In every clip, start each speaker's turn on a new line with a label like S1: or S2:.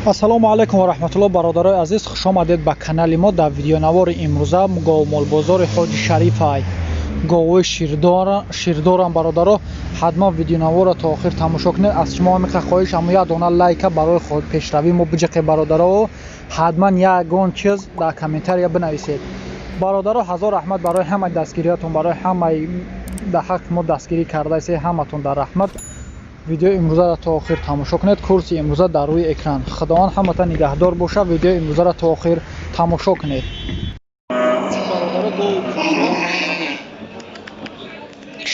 S1: Ассалому алайкум ва раҳматуллоҳ, бародарои азиз, хуш омадед ба канали мо. Дар видеонавори имрӯза говмолбозори Ҳоҷи Шарифай говои ширдорам. Бародаро, ҳатман видеонаворро то охир тамошо кунед. Аз шумо ҳамиқа хоҳиш, ҳамо як дона лайка барои пешравии мо биҷиқед. Бародаро, ҳатман ягон чиз дар комментария бинависед. Бародаро, ҳазор раҳмат барои ҳамаи дастгириятон, барои ҳамаи дар ҳаққи мо дастгирӣ кардаисед, ҳаматон дар раҳмат. Видеои имрӯзаро то охир тамошо кунед. Курси имрӯза дар рӯи экран. Худованд ҳаматон нигаҳдор бошад. Видеои имрӯзаро то охир тамошо кунед. Бародаро, гови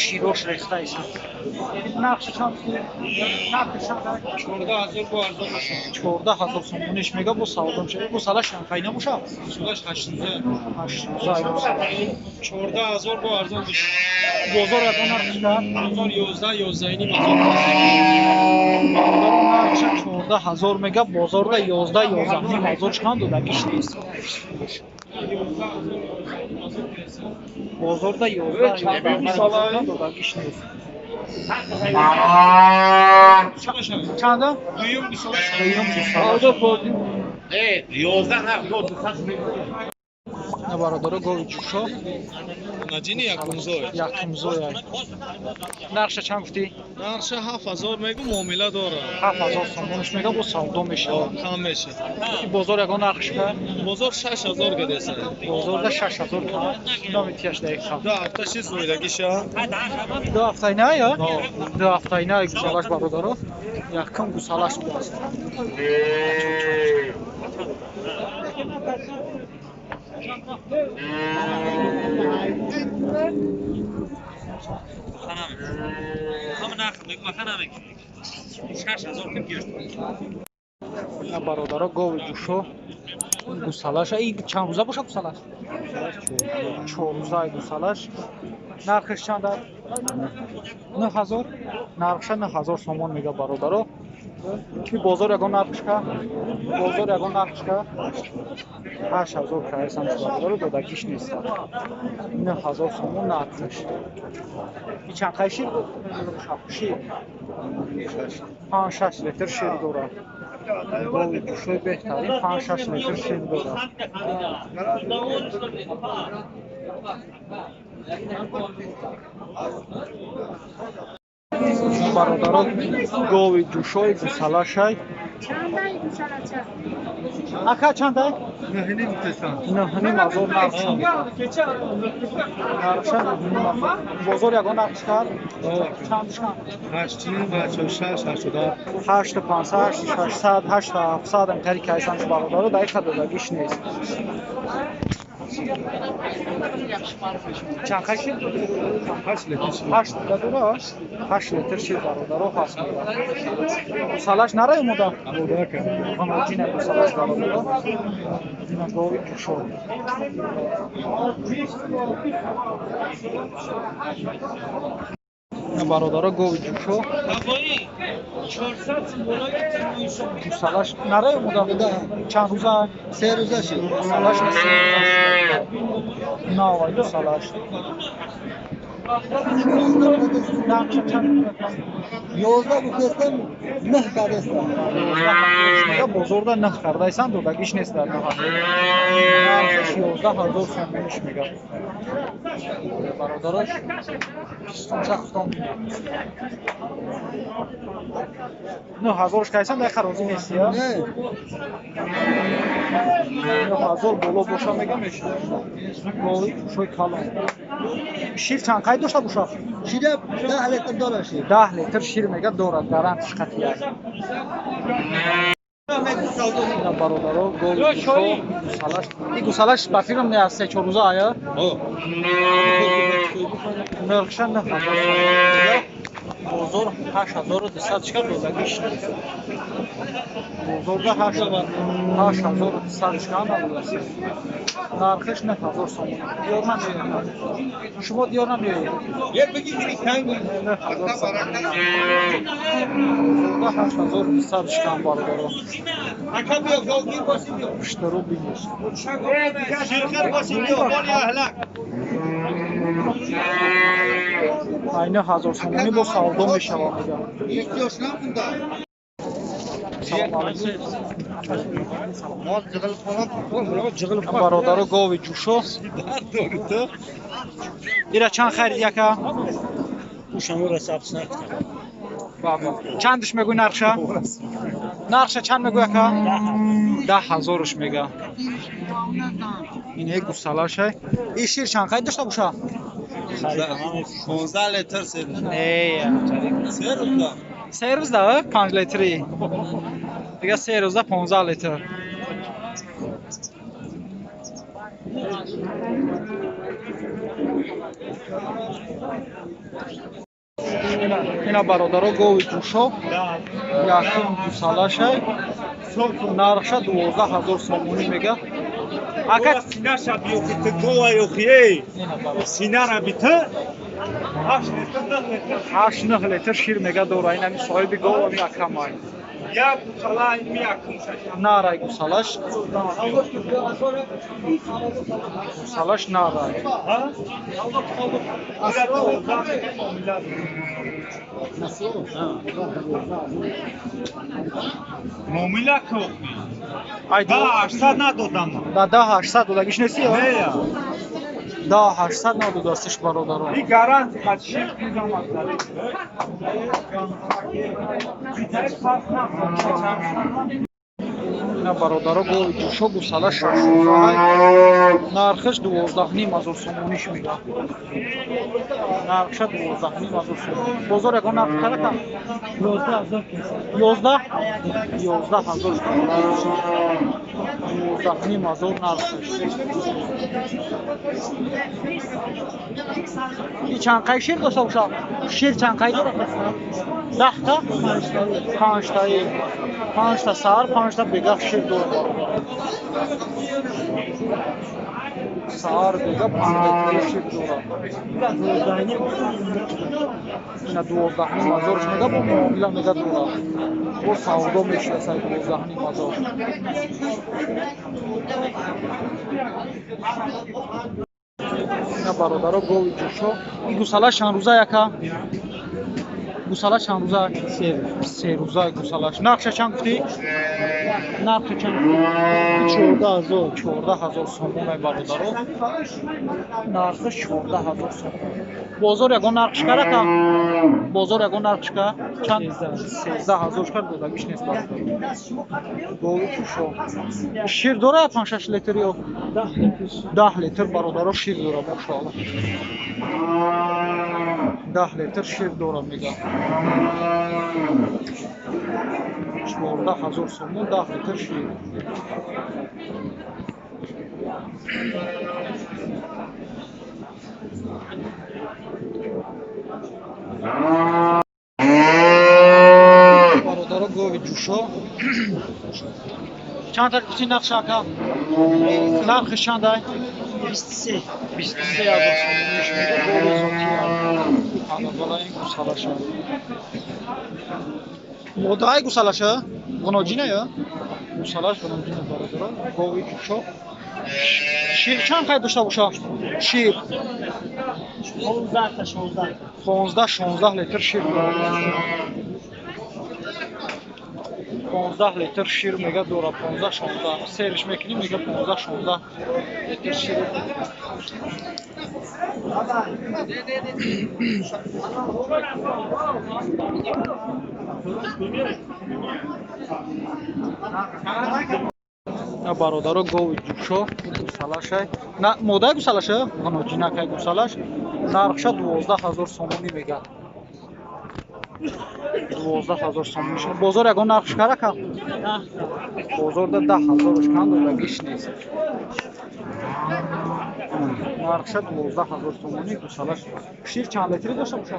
S1: широш рехтаиса. Нархи чанд? Нархи чанд?
S2: 14 000, бо арзон мешавад.
S1: 14 000 сомониш мега, бо савдо мешавад. Гусала шанхай набошад?
S2: Гусалаш 8 рӯза.
S1: 8 рӯза.
S2: 14 000, бо арзон мешавад.
S1: Бозор ягон нарх кард?
S2: Бозор 11, 11,5 ҳазор.
S1: Бародаро, нархша 14 000 мега, бозорда 11, 11,5 ҳазор чанд додагиш нест. Бозорда 11, 11,5 ҳазор додагиш нест. Чанда?
S2: Дуюм гусала.
S1: Дуюм гусала. На, бародаро, гови ҷӯшо.
S2: Наҷини якумзой.
S1: Якумзоя. Нархша чанд гуфтӣ?
S2: Нархша 7000 мегу, муомила дорад.
S1: 7000 сомониш мега, бо савдо мешавад.
S2: Кам мешавад.
S1: Бозор ягон нархш кард?
S2: Бозор 6000 гадеса.
S1: Бозорда 6000 кард. Номи тияш дақиқа.
S2: 2 ҳафта ши зоидагиша.
S1: 2 ҳафтаина я? 2 ҳафтаина гусалаш, бародаро. Якум гусалаш будааст. Бародаро, гови ҷӯшо гусалаша. И чанд рӯза боша гусалаш? 4 рӯзаи гусалаш. Нархаш чанд аст? 9000. Нархша 9000 сомон мега, бародаро. Ки бозор ягон нархш ка? Бозор ягон нархш ка? 8000 каесам, бародаро, додагиш нест. 9000 сомон нархаш. И чанд қай шир шир? 5-6 литр шир дорад. Гови ҷӯшои беҳтарин 5-6 литр шир дорад. Бародаро, гови ҷӯшои гусалашай. Ака, чандай? 9,5 ҳазор нархша. Нархша 9,5 ҳазор. Бозор ягон нархш кард? Чанд чанд?
S2: 8,5, 86, 87.
S1: 8500, 600, 8700 амтари кайсанш, бародаро, дақиқа додагиш нест. Чанд қай шир?
S2: 8 литр.
S1: 8 литр дора? 8 литр шир, бародаро, ҳаст. Гусалаш нараи омода? Ғаноҷина гусалаш, бародаро. Ина гови ҷӯшо. Бародаро, гови ҷӯшо гусалаш нараи омода? Чанд рӯза?
S3: 3 рӯза шид.
S1: Гусалаш 3 рӯза шуд. Навай гусалаш. Нархша чанд?
S3: 11 гуфтестам, 9 кардестам.
S1: Бозорда 9 кардайсан, додагиш нест дар 9000. Нархаш 11 000 сомониш мега. Бародарош, пистонча худтон бинед. 9000-ш кайсан, дақиқа розӣ нести, я?
S3: Не.
S1: 9000 боло боша мега, мешавад. Гови ҷӯшои калон. Шир чанд қай дошта бошад?
S3: Шира 10 литр дорад шир.
S1: 10 литр шир мега дорад, гарантиш қатъияст. Бародаро, гови ҷӯшо гусалаш. И гусалаш ба фикрам не аз 3-4 рӯза ая? Нархша 9000 сомон. Бозор 8200 шка додагиш нест. Бозорда 8200 шка надодаст. Нархаш 9000 сомон. Диёр намеояд. Шумо диёр намеоед. 9000 сомон. Бозорда 8200 шка, бародаро. Пуштару бинед. Айна 1000 сомонӣ бо савдо мешавад, мега. Салом алейкум. Бародаро, гови ҷӯшо. Ира чанд харид яка? Чандш мегӯй нархша? Нархша чанд мегӯй ака? 10 000-ш мега. Ин як гусалашай. И шир чанд қайд дошта боша?
S2: 15 литр се.
S1: Не,
S2: Се рӯза.
S1: 3 рӯзда 5 литри. Дига 3 рӯзда 15 литр. Ина, бародаро, гови ҷӯшо, якум гусалашай, нархша 12 000 сомонӣ мега. Ака,
S4: Синаша биёхи, ту гова ёхи, эй. Синара би ту. 8 литр, 9 литр.
S1: 8-9 литр шир мега дора. Инами соҳиби гов ами акамай.
S4: Як гусала ими якум шаш.
S1: Нарай гусалаш. Гусалаш нарай.
S4: Ҳа? Ира 12 муомила. Муомила ки охи.
S1: Ай,
S4: Да 800 надодам.
S1: Да 10 800 додагиш неси?
S4: Не я.
S1: 10 800 надодастиш, бародарон.
S4: И гарант қад шир дидам аз дари. Битай пас нахӯрд.
S1: Ина, бародаро, гови ҷӯшо, гусала 6 рӯзаҳай, нархаш 12 500 сомониш мега. Нархша 12 500 сомон. Бозор ягон нарх каракам? 11, 11 000, 12 500 нархаш. И чанд қай шир дошта боша? Шир чанд қай дорад? 10 та, панҷтаи, панҷта саҳар, панҷта бегаҳ шир дорад, бародар. Саҳар, бегаҳ 5 литри шир дорад. Ина, 12 500-ш мега, бо муомила мега дорад, бо савдо мешинасад. 12 500. Ина, бародаро, гови ҷӯшо. Ин гусала чанд рӯза, яка? Гусала чанд рӯза? 3 рӯза гусалаш. Нархша чанд гуфтӣ? Нархша чанд гуфтӣ?
S3: 14 000.
S1: 14 000 сомонай, бародаро, нархаш 14 000 сомон. Бозор ягон нарх шикарака? Бозор ягон нарх шика? Чанд? 13 000 шикар додагиш нест, бародаро. Гови ҷӯшо шир дорад 5-6 литр ё 10 литр, бародаро, шир дорад. Машоалло, 10 литр шир дорад мега. 14 000 сомон, 10 литр шир. Бародаро, гови ҷӯшо чанд та гуфти нархша, ака? Нархи чандай? 23 000 сомониш мега. Гови зотия ана ин гусалаша модаи гусалаша ғуноҷина ё гусалаш ғуноҷина. Бародаро, гови ҷӯшо шир чанд қай дошта боша? Шир 15-16 литр шир дорад. 15 литр шир мега дора. 15-16 сериш мекунӣ, мега, 15-16 литр шир. На, бародаро, гови ҷӯшо, гусалашай, модаи гусалаша ғуноҷинакай гусалаш, нархша 12 000 сомонӣ мега. 12 000 сомонӣ. Бозор ягон нарх шикарака? Бозорда 10 000-ш кан додагиш нест. Нархша 12 000 сомонӣ гусалаш. Шир чанд литри дошта боша?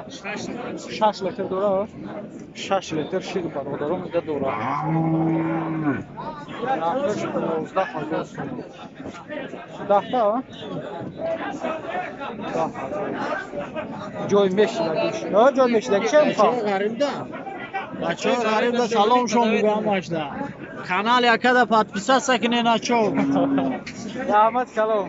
S1: 6 литр дора. 6 литр шир, бародаро, мега дора. Нархаш 12 000 сомон. Даҳта, 10 000. Ҷой мешидагиш, ҷой мешидагиш.
S5: Бачаҳо, ғарибда салом шон мегӯям, машда. Канал якада подписаться кунед, начо.
S1: Раҳмат калом.